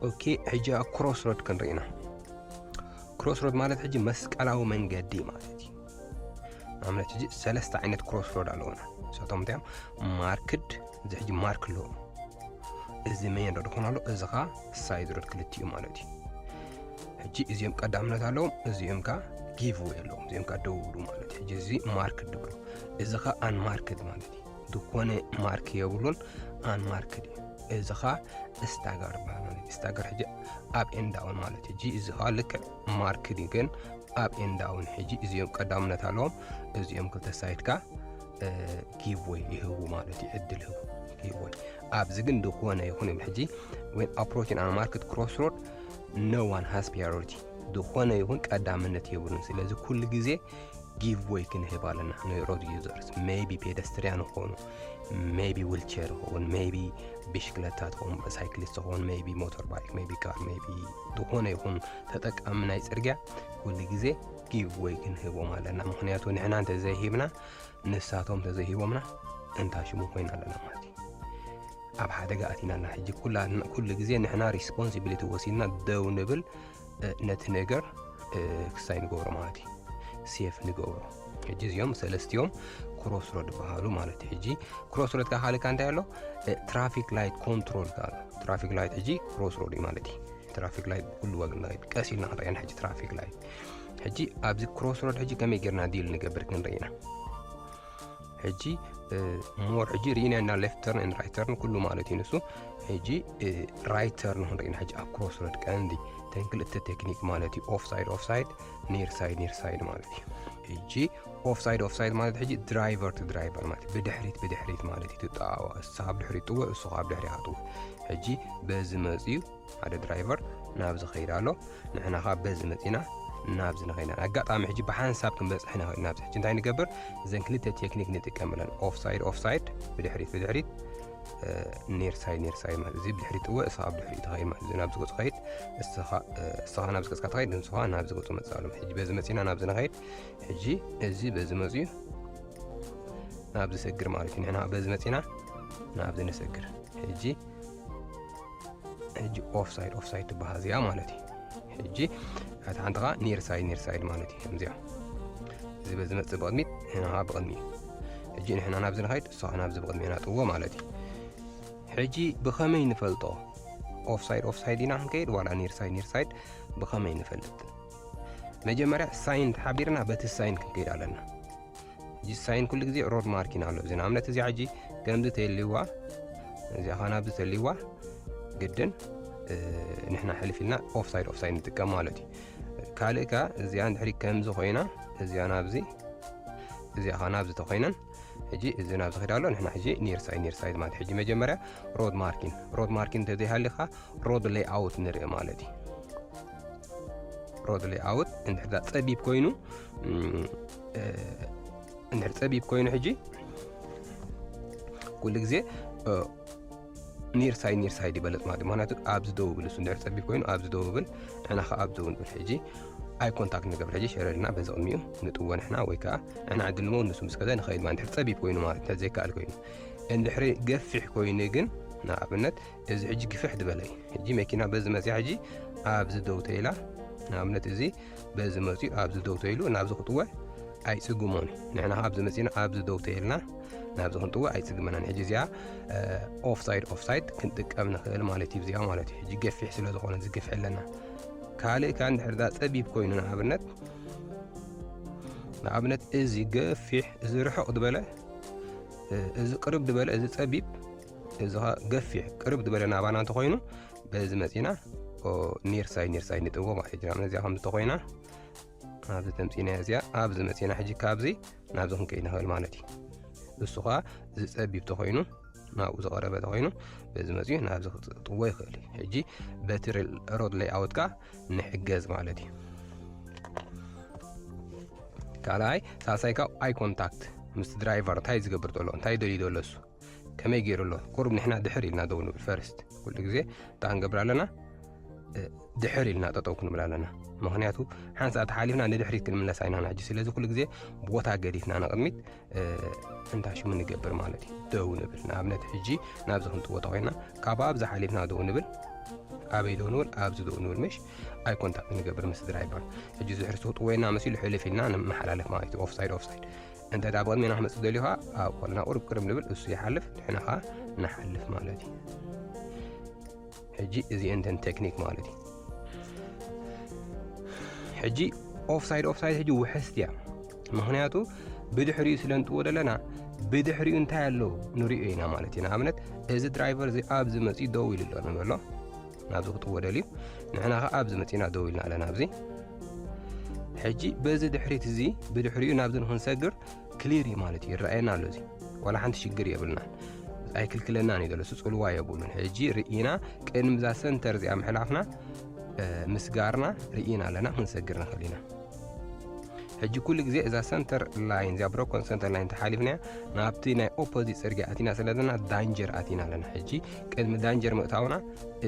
ኦኬ፣ ሕጂ ክሮስ ሮድ ክንርኢ ኢና። ክሮስ ሮድ ማለት ሕጂ መስቀላዊ መንገዲ ማለት እዩ። ንኣብነት ሕጂ ሰለስተ ዓይነት ክሮስ ሮድ ኣለውና። ንሳቶም እንታይ እዮም? ማርክድ፣ እዚ ሕጂ ማርክ ኣሎ። እዚ ሜን ሮድ ኾን ኣሎ፣ እዚ ኸዓ ሳይድ ሮድ ክልቲኡ ማለት እዩ። ሕጂ እዚኦም ቀዳምነት ኣለዎም፣ እዚኦም ከ ጊቭ ዌይ ኣለዎም፣ እዚኦም ከ ደው ይብሉ ማለት እዩ። ሕጂ እዚ ማርክድ ድብሎ፣ እዚ ኸ ኣን ማርክድ ማለት እዩ። ዝኾነ ማርክ የብሉን፣ ኣን ማርክድ እዩ። እዚ ኸ ስታጋር ይበሃል ማለት እዩ። ስታጋር ሕጂ ኣብ ኤንድ ዳውን ማለት እዩ። ሕጂ እዚ ኸ ልክዕ ማርክድ እዩ፣ ግን ኣብ ኤንድ ዳውን። ሕጂ እዚኦም ቀዳምነት ኣለዎም፣ እዚኦም ክልተ ሳይድ ከ ጊቭ ዌይ ይህቡ ማለት እዩ፣ ዕድል ይህቡ፣ ጊቭ ዌይ። ኣብዚ ግን ዝኾነ ይኹን ይብል። ሕጂ when approaching a marked crossroad, no one has priority፣ ዝኾነ ይኹን ቀዳምነት የብሉን። ስለዚ ኩሉ ግዜ ጊቭ ዌይ ክንህብ ኣለና ንሮድ ዩዘርስ። ሜይቢ ፔደስትሪያን ይኾኑ፣ ሜይቢ ዊልቸር ይኸውን፣ ሜይቢ ብሽክለታ ትኸውን፣ ሳይክሊስት ትኸውን፣ ሜይቢ ሞተር ባይክ፣ ሜይቢ ካር፣ ሜይቢ ዝኾነ ይኹን ተጠቃሚ ናይ ጽርግያ፣ ኩሉ ግዜ ጊቭ ዌይ ክንህቦም ኣለና። ምኽንያቱ ንሕና እንተዘይሂብና፣ ንሳቶም እንተዘይሂቦምና፣ እንታ ሽሙ ኮይና ኣለና ማለት እዩ። ኣብ ሓደጋ ኣቲና ኣለና። ሕጂ ኩላ-፣ ኩሉ ግዜ ንሕና ሪስፖንሲቢሊቲ ወሲድና ደው ንብል፣ እ፣ ነቲ ነገር፣ እ፣ ክሳይ ንገብሮ ማለት እዩ። ሴፍ ንገብሮ። ሕጂ እዚኦም ሰለስቲኦም ክሮስ ሮድ ይበሃሉ ማለት እዩ። ሕጂ ክሮስ ሮድ ከ ካልእ ከ እንታይ ኣሎ? እ፣ ትራፊክ ላይት ኮንትሮል ከ ኣሎ። ትራፊክ ላይት ሕጂ ክሮስ ሮድ እዩ ማለት እዩ። ትራፊክ ላይት ኩሉ ወገን ላይት ቀስ ኢልና ክንሪአና ሕጂ ትራፊክ ላይት። ሕጂ ኣብዚ ክሮስ ሮድ ሕጂ ከመይ ጌርና ዲል ንገብር ክንርኢ ኢና። ሕጂ፣ እ፣ ሞር ሕጂ ርኢና ኢና ሌፍት ተርን ኤንድ ራይት ተርን ኩሉ ማለት እዩ ንሱ። ሕጂ፣ እ፣ ራይት ተርን ክንርኢ ኢና ሕጂ ኣብ ክሮስ ሮድ ቀንዲ ተን ክልተ ቴክኒክ ማለት እዩ። ኦፍ ሳይድ፣ ኦፍ ሳይድ፣ ኒር ሳይድ፣ ኒር ሳይድ ማለት እዩ። ሕጂ ኦፍ ሳይድ፣ ኦፍ ሳይድ ማለት ሕጂ ድራይቨር ቱ ድራይቨር ማለት እዩ። ብድሕሪት፣ ብድሕሪት ማለት እዩ። ትጠዋወ፣ እሳ ኣብ ድሕሪት ጥወ፣ እሱ ኣብ ድሕሪት ኣጥወ። ሕጂ በዚ መጽዩ ሓደ ድራይቨር ናብዚ ኸይድ ኣሎ። ንሕና ኸዓ በዚ መጺና ናብዚ ንኸይድ። ኣጋጣሚ ሕጂ ብሓንሳብ ክንበጽሕ ንኽእል ናብዚ። ሕጂ እንታይ ንገብር? እዘን ክልተ ቴክኒክ ንጥቀመለን። ኦፍ ሳይድ፣ ኦፍ ሳይድ፣ ብድሕሪት፣ ብድሕሪት፣ እ፣ ኒር ሳይድ፣ ኒር ሳይድ ማለት እዚ ብድሕሪት ጥወ፣ እሳ ኣብ ድሕሪት ትኸይድ ማለት እዚ ናብዚ ገጹ ኸይድ፣ እስኻ፣ እ፣ እስኻ ናብዚ ገጽካ ትኸይድ፣ ንሱ ኸዓ ናብዚ ገጹ መጽእ ኣሎ። ሕጂ በዚ መጺና ናብዚ ንኸይድ። ሕጂ እዚ በዚ መጽዩ ናብዚ ሰግር ማለት እዩ። ንሕና በዚ መጺና ናብዚ ንሰግር። ሕጂ፣ ሕጂ ኦፍ ሳይድ፣ ኦፍ ሳይድ ትበሃል እዚኣ ማለት እዩ። ሕጂ እታ ሓንቲ ኸዓ ኒር ሳይድ፣ ኒር ሳይድ ማለት እዩ። ከምዚኣ። እዚ በዚ መጽእ ብቕድሚት፣ ንሕና ኸዓ ብቕድሚት። ሕጂ ንሕና ናብዚ ንኸይድ፣ እሱ ኸዓ ናብዚ ብቕድሚት ኢና ጥዎ ማለት እዩ። ሕጂ ብኸመይ ንፈልጦ? ኦፍ ሳይድ፣ ኦፍ ሳይድ ኢና ክንከይድ ዋላ ኒር ሳይድ፣ ኒር ሳይድ ብኸመይ ንፈልጥ? መጀመርያ ሳይን ተሓቢርና በቲ ሳይን ክንከይድ ኣለና። ሕጂ ሳይን ኩሉ ግዜ ሮድ ማርኪን ኣሎ። እዚ ንኣብነት እዚኣ ሕጂ ከምዚ ተልዋ፣ እዚኣ ኸዓ ናብዚ ተልዋ ግድን፣ እ፣ ንሕና ሕልፍ ኢልና ኦፍ ሳይድ፣ ኦፍ ሳይድ ንጥቀም ማለት እዩ። ካልእ ከ እዚኣ እንድሕሪ ከምዚ ኮይና፣ እዚኣ ናብዚ፣ እዚኣ ኸዓ ናብዚ ተኾይነን፣ ሕጂ እዚ ናብዚ ኸይድ ኣሎ፣ ንሕና ሕጂ ኒር ሳይድ፣ ኒር ሳይድ ማለት። ሕጂ መጀመርያ ሮድ ማርኪን፣ ሮድ ማርኪን እንተዘይሃልዩ ኸዓ ሮድ ሌይኣውት ንርኢ ማለት እዩ። ሮድ ሌይኣውት እንድሕር ጸቢብ ኮይኑ፣ እም፣ እ፣ እንድሕር ጸቢብ ኮይኑ ሕጂ ኩሉ ግዜ፣ እ፣ ኒር ሳይድ፣ ኒር ሳይድ ይበልጽ ማለት እዩ። ምኽንያቱ ኣብዚ ደው ይብል፣ እሱ እንድሕር ጸቢብ ኮይኑ ኣብዚ ደው ይብል፣ ንሕና ኸዓ ኣብዚ ደው ንብል። ሕጂ ኣይ ኮንታክት ንገብር። ሕጂ ሸረድና በዚ ቅድሚኡ ንጥወ ንሕና፣ ወይ ከኣ ንሕና ዕድል ንመው ንሱ ምስ ከደ ንኸይድ ማለት፣ እንድሕር ጸቢብ ኮይኑ ማለት፣ እንተ ዘይከኣል ኮይኑ። እንድሕሪ ገፊሕ ኮይኑ ግን፣ ንኣብነት እዚ ሕጂ ግፍሕ ዝበለ እዩ። ሕጂ መኪና በዚ መጽያ፣ ሕጂ ኣብዚ ደው ተኢላ፣ ንኣብነት እዚ በዚ መጽዩ ኣብዚ ደው ተኢሉ ናብዚ ክጥወ ኣይጽግሞን እዩ። ንሕና ኣብዚ መጺና ኣብዚ ደው ተኢልና ናብዚ ክንጥወ ኣይጽግመናን። ሕጂ እዚኣ፣ እ፣ ኦፍ ሳይድ፣ ኦፍ ሳይድ ክንጥቀም ንኽእል ማለት እዩ። እዚኣ ማለት እዩ። ሕጂ ገፊሕ ስለ ዝኾነ እዚ ግፍሕ ኣለና። ካልእ ከኣ እንድሕር ዳ ጸቢብ ኮይኑ ንኣብነት፣ ንኣብነት እዚ ገፊሕ፣ እዚ ርሑቕ ዝበለ፣ እ፣ እዚ ቅርብ ዝበለ፣ እዚ ጸቢብ፣ እዚ ኸ ገፊሕ፣ ቅርብ ዝበለ ናባና እንተኾይኑ፣ በዚ መጺና፣ ኦ፣ ኒር ሳይድ፣ ኒር ሳይድ ንጥዎ ማለት እዩ። ንኣብነት እዚኣ ከምዚ ተኾይና፣ ኣብዚ ተምጺና እዚኣ፣ ኣብዚ መጺና ሕጂ ካብዚ ናብዚ ክንከይድ ንኽእል ማለት እዩ። እሱ ኸኣ ዝጸቢብ ተኾይኑ፣ ናብኡ ዝቐረበ ተኾይኑ፣ በዚ መጺኡ ናብዚ ክጥዎ ይኽእል እዩ። ሕጂ በቲ ሬል-፣ ሮድ ሌይኣውት ከኣ ንሕገዝ ማለት እዩ። ካልኣይ፣ ሳልሳይ ከኣ ኣይ ኮንታክት ምስ ድራይቨር እንታይ ዝገብር ዘሎ፣ እንታይ ደልዩ ዘሎ እሱ፣ ከመይ ገይሩ ኣሎ፣ ቁሩብ ንሕና ድሕር ኢልና ደው ንብል ፈርስት። ኩሉ ግዜ እንታይ ክንገብር ኣለና? እ፣ ድሕር ኢልና ጠጠው ክንብል ኣለና። ምኽንያቱ ሓንቲ ሰዓት ሓሊፍና ንድሕሪት ክንምለስ ኣይናን ሕጂ። ስለዚ ኩሉ ግዜ ቦታ ገዲፍና ንቕድሚት፣ እ፣ እንታይ ሽሙ ንገብር ማለት እዩ፣ ደው ንብል። ንኣብነት ሕጂ ናብዚ ክንጥዎ ተኾይና፣ ካብ ኣብዚ ሓሊፍና ደው ንብል፣ ኣበይ ደው ንብል? ኣብዚ ደው ንብል፣ ምሽ? ኣይ ኮንታክት ንገብር ምስ ድራይቨር። ሕጂ ዝሕርሱ ክጥወየና መሲሉ ሕልፍ ኢልና ንመሓላለፍ ማለት እዩ። ኦፍሳይድ ኦፍሳይድ። እንተ ደኣ ብቕድሜና ክመጽእ ደልዩ ኸኣ ኣብ ኮልና ቁርብ ቅርብ ንብል፣ እሱ ይሓልፍ፣ ንሕና ኸኣ ንሓልፍ ማለት እዩ። ሕጂ እዚአን እተን ቴክኒክ ማለት እዩ። ሕጂ ኦፍሳይድ ኦፍሳይድ ሕጂ ውሕስቲ እያ። ምኽንያቱ ብድሕሪኡ ስለ ንጥዎ ዘለና ብድሕሪኡ እንታይ ኣሎ ንሪኦ ኢና ማለት እዩ። ንኣብነት እዚ ድራይቨር እዚ ኣብዚ መፂኡ ደው ኢሉ ኣሎ ንበሎ። ናብዚ ክጥዎ ደልዩ፣ ንሕና ኸዓ ኣብዚ መፂና ደው ኢልና ኣለና። ኣብዚ ሕጂ በዚ ድሕሪት እዚ ብድሕሪኡ ናብዚ ንክንሰግር ክሊር እዩ ማለት እዩ። ይረኣየና ኣሎ እዚ። ዋላ ሓንቲ ሽግር የብልናን። ኣይክልክለናን እዩ ዘሎ። እሱ ፅልዋ የብሉን። ሕጂ ርኢና ቅድሚ እዛ ሰንተር እዚኣ ምሕላፍና፣ እ፣ ምስጋርና ርኢና ኣለና፣ ክንሰግር ንኽእል ኢና። ሕጂ ኩሉ ግዜ እዛ ሰንተር ላይን፣ እዚኣ ብሮኮን ሰንተር ላይን ተሓሊፍናያ፣ ናብቲ ናይ ኦፖዚት ፅርግያ ኣቲና ስለ ዘለና ዳንጀር ኣቲና ኣለና። ሕጂ ቅድሚ ዳንጀር ምእታውና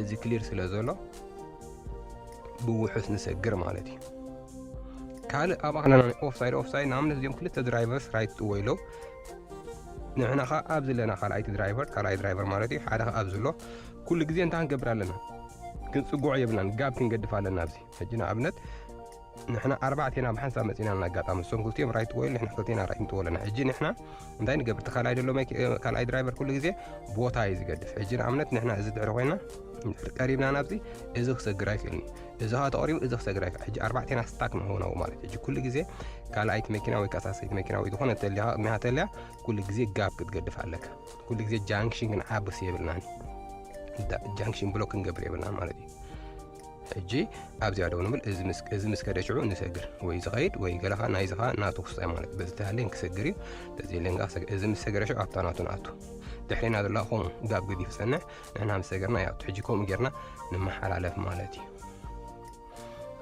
እዚ ክሊር ስለ ዘሎ ብውሑስ ንሰግር ማለት እዩ። ካልእ ኣብ ኣኽለና ናይ ኦፍሳይድ ኦፍሳይድ፣ ንኣብነት እዚኦም ክልተ ድራይቨርስ ራይት ጥዎ ኢሎም፣ ንሕና ኸዓ ኣብዚ ኣለና ካልኣይቲ ድራይቨር፣ ካልኣይ ድራይቨር ማለት እዩ። ሓደ ኸዓ ኣብዚ ኣሎ። ኩሉ ግዜ እንታይ ክንገብር ኣለና? ክንጽግዖ የብልናን፣ ጋብ ክንገድፍ ኣለና። ኣብዚ ሕጂ ንኣብነት ንሕና ኣርባዕቴና ብሓንሳብ መጺና ኣለና ኣጋጣሚ፣ እሶም ክልቲኦም ራይት ጥዎ ኢሎም፣ ንሕና ክልቴና ራይት ንጥዎ ኣለና። ሕጂ ንሕና እንታይ ንገብር? እቲ ካልኣይ ዘሎ መኪ-፣ ካልኣይ ድራይቨር ኩሉ ግዜ ቦታ እዩ ዝገድፍ። ሕጂ ንኣብነት ንሕና እዚ ድሕሪ ኮይና፣ እንድሕር ቀሪብና ናብዚ፣ እዚ ክሰግር ኣይክእልን እዩ። እዚ ኸዓ ተቐሪቡ፣ እዚ ክሰግር ኣይክእል። ሕጂ ኣርባዕቴና ስታክ ንኸውን ኣብኡ ማለት እዩ። ሕጂ ኩሉ ግዜ ካልኣይቲ መኪና ወይ ከኣ ሳልሰይቲ መኪና ወይ ዝኾነ ተልያ፣ ቅድሚኻ ተልያ፣ ኩሉ ግዜ ጋፕ ክትገድፍ ኣለካ። ኩሉ ግዜ ጃንክሽን ክንዓብስ የብልናን። ዳ-፣ ጃንክሽን ብሎክ ክንገብር የብልናን ማለት እዩ። ሕጂ ኣብዚኣ ደው ንብል፣ እዚ ምስ፣ እዚ ምስ ከደ ሽዑ ንሰግር። ወይ ዝኸይድ ወይ ገለኻ ናይዚ ኸዓ ናቱ ክስታይ ማለት እዩ። በዚ ተሃልየን ክሰግር እዩ፣ በዚ የለን ከኣ ክሰግር። እዚ ምስ ሰገረ ሽዑ ኣብታ ናቱ ንኣቱ። ድሕሬና ዘላ ከምኡ ጋብ ገዲፉ ጸንሕ፣ ንሕና ምስ ሰገርና ይኣቱ። ሕጂ ከምኡ ጌርና ንመሓላለፍ ማለት እዩ።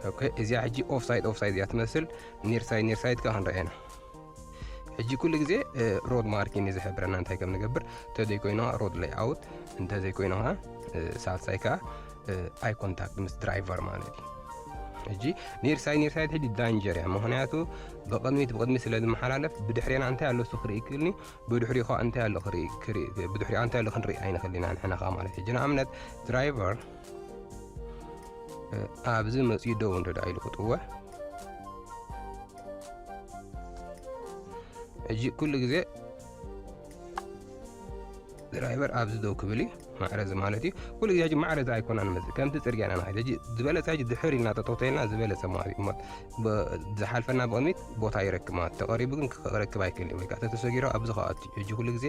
ኦኬ፣ እዚኣ ሕጂ ኦፍሳይድ ኦፍሳይድ እያ ትመስል። ኒር ሳይድ ኒር ሳይድ ከኣ ክንረኣየና። ሕጂ ኩሉ ግዜ፣ እ፣ ሮድ ማርኪን እዩ ዝሕብረና እንታይ ከም ንገብር። እንተዘይኮይኑ ሮድ ሌይኣውት፣ እንተዘይኮይኑ ኸዓ፣ እ፣ ሳልሳይ ከኣ፣ እ፣ ኣይ ኮንታክት ምስ ድራይቨር ማለት እዩ። ሕጂ ኒር ሳይድ ኒር ሳይድ ሕጂ ዳንጀር እያ። ምኽንያቱ ብቕድሚት ብቕድሚት ስለ ዝመሓላለፍ ብድሕሬና እንታይ ኣሎ እሱ ክርኢ ይክእልኒ፣ ብድሕሪኡ ኸዓ እንታይ ኣሎ ክርኢ፣ ክርኢ፣ ብድሕሪኡ እንታይ ኣሎ ክንርኢ ኣይንኽእል ኢና ንሕና ኸዓ ማለት እዩ። ሕጂ ንኣብነት ድራይቨር፣ እ፣ ኣብዚ መጺኡ ደው እንዶ ደኣ ኢሉ ክጥወ። ሕጂ ኩሉ ግዜ ድራይቨር ኣብዚ ደው ክብል እዩ፣ ማዕረ እዚ ማለት እዩ። ኩሉ ግዜ ሕጂ ማዕረ እዚ ኣይኮናን ንመጽእ፣ ከምቲ ጽርግያ ኢና ንኸይድ። ሕጂ ዝበለጸ ሕጂ ድሕር ኢልና ጠጠው ተኢልና ዝበለጸ ማለት እዩ። እሞ ብ-፣ ዝሓልፈና ብቕድሚት ቦታ ይረክብ ማለት፣ ተቐሪቡ ግን ክረክብ ኣይክእልን እዩ፣ ወይ ከኣ ተተሰጊሩ ኣብዚ ከኣቱ እዩ። ሕጂ ኩሉ ግዜ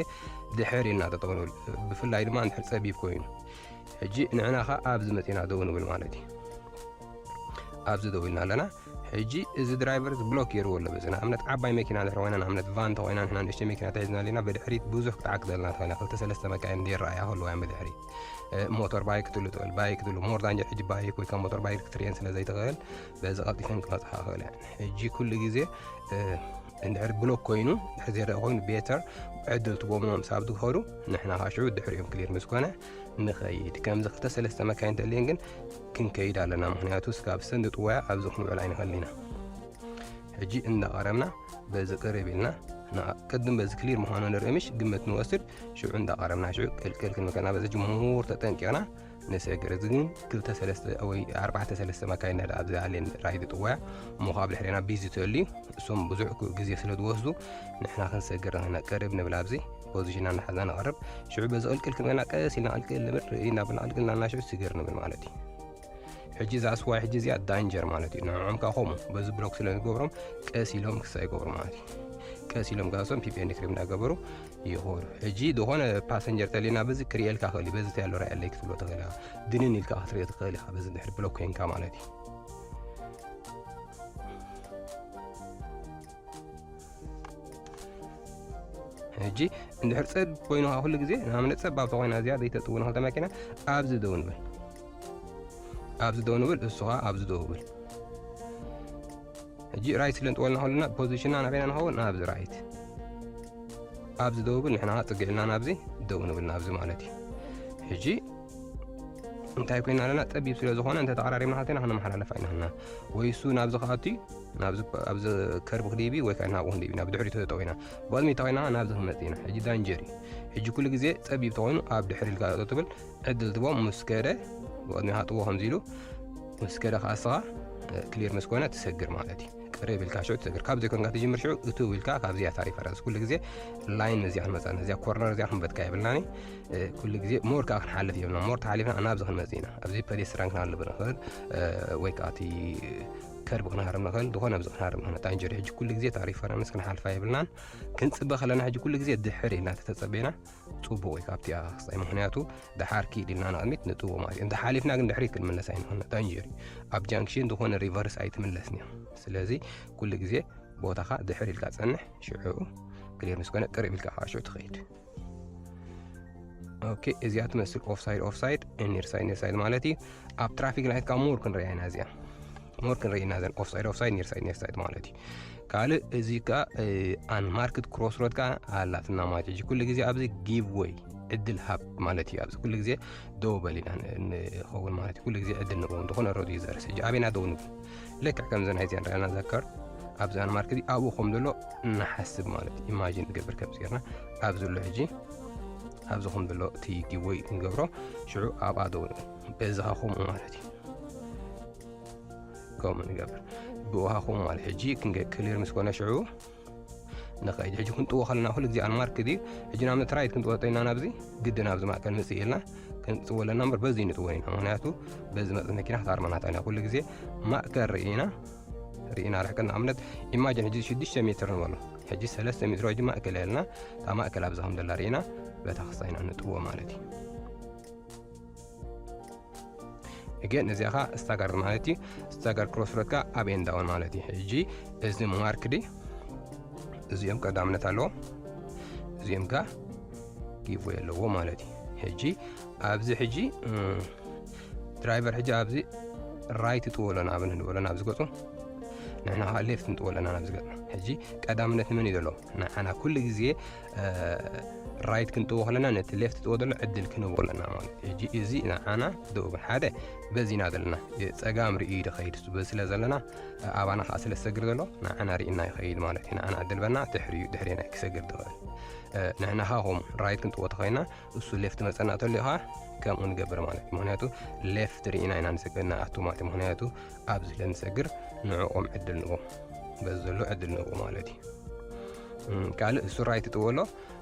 ድሕር ኢልና ጠጠው ንብል፣ ብፍላይ ድማ እንድሕር ጸቢብ ኮይኑ። ሕጂ ንሕና ኸኣ ኣብዚ መጺና ደው ንብል ማለት እዩ። ኣብዚ ደው ኢልና ኣለና። ሕጂ እዚ ድራይቨር እዚ ብሎክ ገይርዎ ኣሎ። በዚ ንኣብነት ዓባይ መኪና ድሕሪ ኮይና፣ ንኣብነት ቫን እንተኾይና፣ ንሕና ንእሽተይ መኪና ተሒዝና ኣለና፣ ብድሕሪት ብዙሕ ክትዓግደልና ትኽእል እያ። ክልተ ሰለስተ መካይን እንድየረኣያ ከለዋ እያ ብድሕሪት። እ፣ ሞተር ባይክ ትሉ ትኽእል፣ ባይክ ትሉ፣ ሞር ዳንጀር ሕጂ ባይክ ወይ ካብ ሞተር ባይክ ክትርእየን ስለ ዘይትኽእል፣ በዚ ቀልጢፈን ክመጽሓ ይኽእላ እየን። ሕጂ ኩሉ ግዜ፣ እ፣ እንድሕር ብሎክ ኮይኑ፣ እንድሕር ዘይረኣ ኮይኑ፣ ቤተር ዕድል ትቦምኖም ሳብ ዝኸዱ፣ ንሕና ኸዓ ሽዑ ድሕሪኦም ክሊር ምስ ኮነ ንኸይድ። ከምዚ ክልተ ሰለስተ መካይን ተልየን ግን ክንከይድ ኣለና፣ ምኽንያቱ ስጋብ ሰንዲ ጥዋያ ኣብዚ ክንውዕል ኣይንኽእልን ኢና። ሕጂ እንዳቐረብና በዚ ቅርብ ኢልና፣ ና-፣ ቅድም በዚ ክሊር ምዃኑ ንርኢ፣ ምሽ ግምት ንወስድ፣ ሽዑ እንዳቐረብና ሽዑ ቅልቅል ክንብል ከለና፣ በዚ ሕጂ ምሁር ተጠንቂቕና ንሰግር። እዚ ግን ክልተ ሰለስተ ወይ ኣርባዕተ ሰለስተ መካይን እንዳ ኣብዚ ኣልየን ራይድ ጥዋያ፣ እሞ ካብ ድሕሬና ቢዚ ተልዩ፣ እሶም ብዙሕ ግ-፣ ግዜ ስለ ዝወስዱ፣ ንሕና ክንሰግር ንኽእልና ቅርብ ንብል፣ ኣብዚ ፖዚሽንና እናሓዝና ንቐርብ። ሽዑ በዚ ቅልቅል ክንበልና ቀስ ኢልና ቅልቅል ንብል፣ ርእይ እናበልና ቅልቅል እናበልና ሽዑ ስግር ንብል ማለት እዩ። ሕጂ እዛ ስዋይ ሕጂ እዚኣ ዳንጀር ማለት እዩ። ንዕዖም ከኣ ከምኡ በዚ ብሎክ ስለ ንገብሮም ቀስ ኢሎም ክሳይ ይገብሩ ማለት እዩ። ቀስ ኢሎም ከኣ እሶም ፒፒ ኤንድ ክሪም እናገበሩ ይኸዱ። ሕጂ ዝኾነ ፓሰንጀር ተልየና በዚ ክርእየልካ ክእል እዩ። በዚ እንታይ ኣሎ ርኣየለይ ክትብሎ ትኽእል ኢኻ። ድንን ኢልካ ክትርኢ ትኽእል ኢኻ። በዚ ድሕሪ ብሎክ ኮይንካ ማለት እዩ። ሕጂ እንድሕር ጸብ ኮይኑ ኸዓ ኩሉ ግዜ ንኣብነት ጸባብ ተኾይና እዚኣ ዘይተጥውና ክልተ መኪና ኣብዚ ደው ንብል። ኣብዚ ደው ንብል፣ እሱ ኸዓ ኣብዚ ደው ብል። ሕጂ ራይት ስለ ንጥወልና ኩልና ፖዚሽንና ናበይና ንኸውን? ናብዚ ራይት። ኣብዚ ደው ብል፣ ንሕና ኸዓ ጽግዕ ኢልና ናብዚ ደው ንብል፣ ናብዚ ማለት እዩ። ሕጂ እንታይ ኮይና ኣለና? ጸቢብ ስለ ዝኾነ እንተ ተቐራሪብና ክልቴና ክንመሓላለፍ ኣይንኽእልና። ወይ እሱ ናብዚ ክኣቱ እዩ፣ ናብዚ፣ ኣብዚ ከርብ ክድይብ እዩ፣ ወይ ከኣ ናብኡ ክንድይብ እዩ፣ ናብ ድሕሪት ተጠዊና። ብቕድሚት ተኾይና ናብዚ ክንመጽእ ኢና። ሕጂ ዳንጀር እዩ። ሕጂ ኩሉ ግዜ ጸቢብ ተኾይኑ ኣብ ድሕሪ ኢልካ ጠጠው ትብል፣ ዕድል ትቦም ምስ ከደ ብቕድሚኻ ጥዎ ከምዚ ኢሉ ምስ ከደ ከዓ እስኻ ክሊር ምስ ኮነ ትሰግር ማለት እዩ። ቅርብ ኢልካ ሽዑ ትሰግር። ካብ ዘይኮንካ ትጅምር ሽዑ እትው ኢልካ ካብዚኣ ታሪፈረንስ ኩሉ ግዜ ላይን እዚኣ ክንመፃና እዚኣ ኮርነር እዚኣ ክንበትካ የብልናኒ። ኩሉ ግዜ ሞር ከዓ ክንሓልፍ የብልና። ሞር ተሓሊፍና ናብዚ ክንመፅእ ኢና። ኣብዚ ፐዴስትራን ክንሃልብ ንኽእል ወይ ከዓ እቲ ከርብ ክንሃርም ንኽእል ዝኾነ ኣብዚ ክንሃርም ንኽእል። ዳንጀር ሕጂ ኩሉ ግዜ ታሪፈረንስ ክንሓልፋ የብልናን። ክንፅበ ከለና ሕጂ ኩሉ ግዜ ድሕር ኢልና ተተፀበና ፅቡቕ እዩ። ካብቲ ኣኽሳይ ምክንያቱ ደሓር ኪድ ኢልና ንቕድሚት ንጥዎ ማለት እዩ። እንተ ሓሊፍና ግን ድሕሪት ክንምለስ ኣይንኽእልን። ዳንጀር እዩ። ኣብ ጃንክሽን ዝኾነ ሪቨርስ ኣይትምለስን እዮም። ስለዚ ኩሉ ግዜ ቦታኻ ድሕር ኢልካ ጸንሕ። ሽዑ ክሊር ምስ ኮነ ቅርብ ኢልካ ከዓ ሽዑ ትኸይድ። ኦኬ፣ እዚኣ ትመስል ኦፍሳይድ ኦፍሳይድ፣ ኒር ሳይድ ኒር ሳይድ ማለት እዩ። ኣብ ትራፊክ ላይት ከዓ ሞር ክንሪኣ ኢና እዚኣ። ሞር ክንርኢ ኢና ዘን ኦፍሳይድ ኦፍሳይድ ኒር ሳይድ ኒር ሳይድ ማለት እዩ። ካልእ እዚ ከዓ ኣን ማርክት ክሮስ ሮድ ከዓ ኣላትና ማለት እዩ። ኩሉ ግዜ ኣብዚ ጊቭ ወይ ዕድል ሃብ ማለት እዩ። ኣብዚ ኩሉ ግዜ ደው በል ኢና ንኸውን ማለት እዩ። ኩሉ ግዜ ዕድል ንብዎም ዝኾነ ሮድ ዩዘርስ። ሕጂ ኣበይና ደው ንብል? ልክዕ ከምዚ ናይ እዚኣ ንሪኣና ዘከር ኣብዚ ኣን ማርክት ኣብኡ ከም ዘሎ ንሓስብ ማለት እዩ። ኢማጂን ንገብር ከምዚ ጌርና ኣብዚ ዘሎ ሕጂ ኣብዚ ከም ዘሎ እቲ ጊቭ ወይ ክንገብሮ ሽዑ ኣብኣ ደው ንብል። በዚ ከዓ ከምኡ ማለት እዩ። ከምኡ ንገብር። ብኡ ከዓ ከምኡ ማለት ሕጂ ክንገ-፣ ክሊር ምስ ኮነ ሽዑ ንኸይድ። ሕጂ ክንጥዎ ከለና ኩሉ ግዜ ኣንማርክ ድዩ? ሕጂ ንኣብነት ራይት ክንጥዎ ጠይና ናብዚ ግድን ኣብዚ ማእከል ምጽእ ኢልና ክንጥዎ ኣለና እምበር በዚ ንጥዎ ኢና። ምክንያቱ በዚ መጽእ መኪና ክታርመና ታይና ኩሉ ግዜ ማእከል ርኢና ርኢና ርሕቅና ንኣብነት ኢማጅን ሕጂ ሽዱሽተ ሜትር ንበሎ። ሕጂ ሰለስተ ሜትር ሕጂ ማእከል ያልና እታ ማእከል ኣብዚ ከም ዘላ ርኢና በታ ክሳይና ንጥዎ ማለት እዩ። እገን እዚኣ ኸዓ ስታጋር ማለት እዩ። ስታጋር ክሮስ ሮድ ከዓ ኣብ ኤንዳውን ማለት እዩ። ሕጂ እዚ ማርክ ድዩ? እዚኦም ቀዳምነት ኣለዎም። እዚኦም ከዓ ጊቭ ወይ ኣለዎ ማለት እዩ። ሕጂ ኣብዚ ሕጂ ድራይቨር ሕጂ ኣብዚ ራይት ጥዎ ኣለና ኣብ ንበሎ ናብዚ ገጹ ንሕና ከዓ ሌፍት ንጥዎ ኣለና ናብዚ ገጽ። ሕጂ ቀዳምነት ንመን እዩ ዘለዎ? ንዓና ኩሉ ግዜ ራይት ክንጥዎ ከለና ነቲ ሌፍት ጥዎ ዘሎ ዕድል ክንህቦ ኣለና ማለት እዩ። ሕጂ እዚ ንዓና ደው ብል ሓደ በዚና ዘለና ጸጋም ርኢ ድኸይድ በዚ ስለ ዘለና ኣባና ከዓ ስለ ዝሰግር ዘሎ ንዓና ርኢና ይኸይድ ማለት እዩ። ንዓና ዕድል በና ድሕሪኡ ድሕሬና ክሰግር ድኽእል። ንሕና ከዓ ከምኡ ራይት ክንጥዎ ተኸይና እሱ ሌፍት መጸና ተሎ ከዓ ከምኡ ንገብር ማለት እዩ። ምክንያቱ ሌፍት ርኢና ኢና ንሰግር ንኣቱ ማለት እዩ። ምክንያቱ ኣብዚ ስለ ንሰግር ንዕኦም ዕድል ንቦ በዚ ዘሎ ዕድል ንቦ ማለት እዩ። ካልእ እሱ ራይት ጥዎ ኣሎ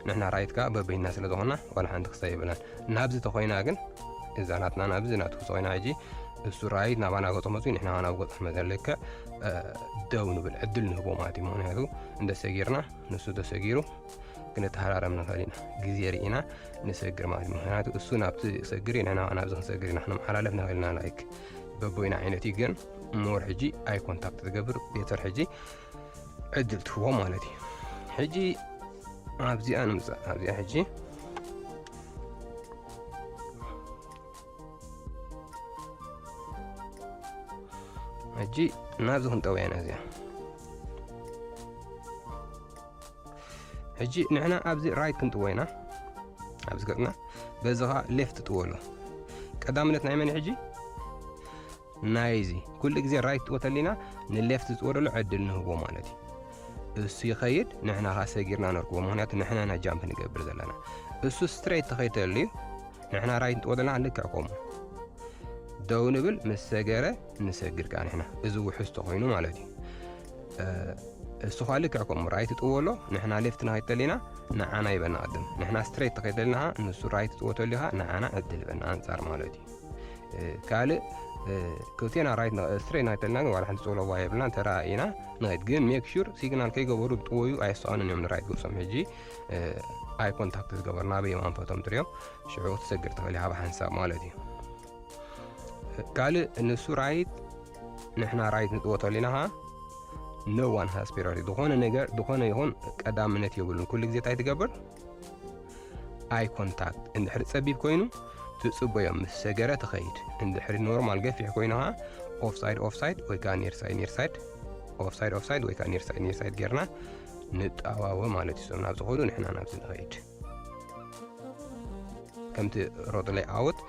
ንሕና ራይት ከዓ በበይና ስለ ዝኾና ዋላ ሓንቲ ክሳይ የብላን። ናብዚ ተኾይና ግን እዛ ናትና ናብዚ ናቱ ተኾይና ሕጂ እሱ ራይት ናባና ገጾ መፅኡ ንሕና ናብ ገጾ መዘለከ ደው ንብል ዕድል ንህቦ ማለት እዩ። ምክንያቱ እንደ ሰጊርና ንሱ ተሰጊሩ ክንተሃራረም ንኽእል ኢና። ግዜ ርኢና ንሰግር ማለት እዩ። ምክንያቱ እሱ ናብቲ ሰግር እዩ ንሕና ናብዚ ክንሰግር ኢና ክንመሓላለፍ ንኽእል ኢና። ላይክ በቦይና ዓይነት እዩ ግን ሞር ሕጂ ኣይ ኮንታክት ትገብር ቤተር ሕጂ ዕድል ትህቦ ማለት እዩ። ሕጂ ኣብዚኣ ንምፃእ ኣብዚኣ ሕጂ ሕጂ ናብዚ ክንጠውያ ኢና እዚኣ ሕጂ ንሕና ኣብዚ ራይት ክንጥዎ ኢና ኣብዚ ገፅና በዚ ከዓ ሌፍት ጥዎ ኣሎ። ቀዳምነት ናይ መን ሕጂ ናይዚ ኩሉ ግዜ ራይት ጥዎ ተሊና ንሌፍት ዝጥዎ ደሎ ዕድል ንህቦ ማለት እዩ። እሱ ይኸይድ ንሕና ከዓ ሰጊርና ነርክቦ ምክንያቱ ንሕና ኢና ጃምፕ ንገብር ዘለና። እሱ ስትሬት ተኸይተልዩ ንሕና ራይት ንጥዎ ዘለና ልክዕ ከምኡ ደው ንብል ምስ ሰገረ ንሰግር ከዓ ንሕና እዚ ውሕዝ ተኾይኑ ማለት እዩ። እሱ ከዓ ልክዕ ከምኡ ራይት ጥዎ ኣሎ ንሕና ሌፍት ንኸይተሊና ንዓና ይበና ቅድም ንሕና ስትሬት ተኸይተልና ንሱ ራይት ጥዎ ተሊኻ ንዓና ዕድል ይበና ኣንጻር ማለት እዩ። ካልእ ክልቴና ራይት ስትሬት ናይተልና ግን ዋላ ሓንቲ ፀለዋ የብልና ተረኣኢና ንኸይድ ግን ሜክ ሹር ሲግናል ከይገበሩ ጥወዩ ኣየስኣኑን እዮም ንራይት ገሶም ሕጂ ኣይ ኮንታክት ዝገበሩ ናበይ እዮም ኣንፈቶም ትሪኦም ሽዑ ክትሰግር ትኽእል ኣብ ሓንሳብ ማለት እዩ። ካልእ ንሱ ራይት ንሕና ራይት ንጥወ ተሊና ኸዓ no one has priority ዝኾነ ነገር ዝኾነ ይኹን ቀዳምነት የብሉን ኩሉ ግዜ እንታይ ትገብር ኣይ ኮንታክት እንድሕር ጸቢብ ኮይኑ ትጽበዮም ምስ ሰገረ ትኸይድ እንድሕር ኖርማል ገፊሕ ኮይኑ ኸዓ ኦፍሳይድ ኦፍሳይድ ወይ ከዓ ኒር ሳይድ ኒር ሳይድ ኦፍሳይድ ኦፍሳይድ ወይ ከዓ ኒር ሳይድ ኒር ሳይድ ጌርና ንጠዋወ ማለት እዩ። እሶም ናብ ዝኸዱ ንሕና ናብዚ ንኸይድ ከምቲ ሮድ ሌይ ኣውት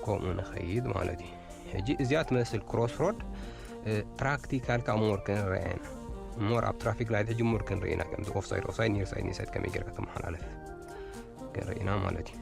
ከምኡ ንኸይድ ማለት እዩ። ሕጂ እዚኣ ትመስል ክሮስ ሮድ ፕራክቲካል ከዓ ሞር ክንረኣ ኢና ሞር ኣብ ትራፊክ ላይት ሕጂ ሞር ክንርኢ ኢና ከምዚ ኦፍሳይድ ኦፍሳይድ ኒር ሳይድ ኒር ሳይድ ከመይ ጌርካ ተመሓላለፍ ክንርኢ ኢና ማለት እዩ።